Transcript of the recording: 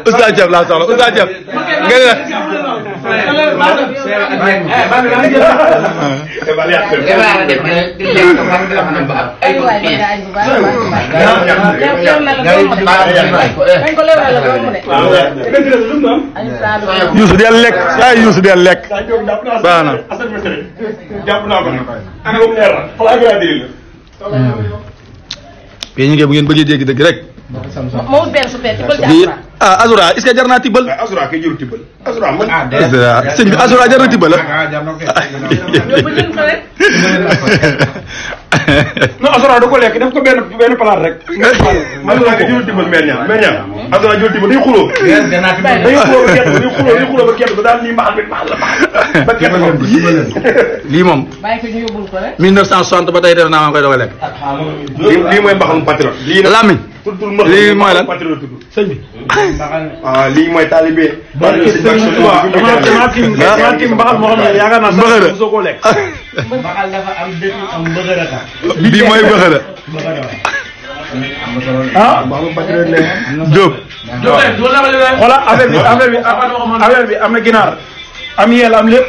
Oustaz Diop laa soxla Oustaz Diop nga ne Youssou del lekk ay Youssou del lekk baax na ñu ngi bu ngeen bëggee dégg dëgg rek ah Azura est-ce que jar naa tibbal. Azura kay jëru tibbal. Azura man sëñ bi Azura jar na tibbal la. non Azura da ko lekk def ko benn palaat rek. Azura kay jëru tibbal meer ñaar Azura jëru tibbal day xuloo. day xuloo ba kenn ba daal nii mbaxal ba kenn lii moom. 1960 ba tey def naa ma koy doog a lekk. lii mooy mbaxalum patriote. Lamine. lii mooy lan sëñ bi. ah lii mooy talibé. damaa tim mbaxal moo xam ne yaakaar naa sax soo ko lekk. mbaxal dafa am dëkk am mbëgërata. bii mooy bëxëra. ah. Diop. xoolal affaire bi am na ginaar am yeel am lépp.